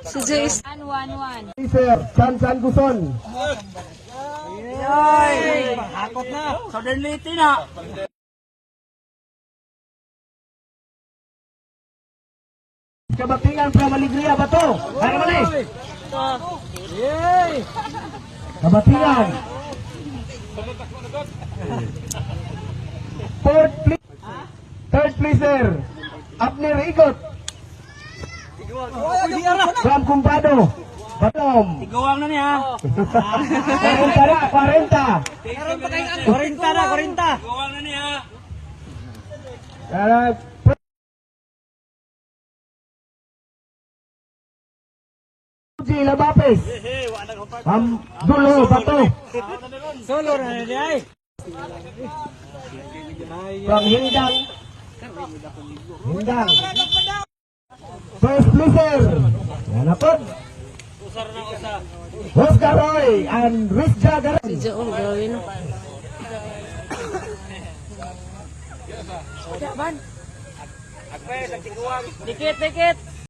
Si Jace. 1-1-1. Sir, Chan Chan Guson. Hakot na. Suddenly na. Kabatingan from Alegria Bato. Kaya naman eh. Kabatingan. Fourth place. Third placer. Abner Igot. From Kumpado. Batom. Iguang na niya. 40 na, 40. 40 na, 40. Iguang na niya. G. Labapes. From Dulo, Bato. Solo na niya ay. From Hindang. Hindang. First placer. Yan na po. Oscar Roy and Rich Jagger. Si Joe, oh, grabe no. Dikit, dikit.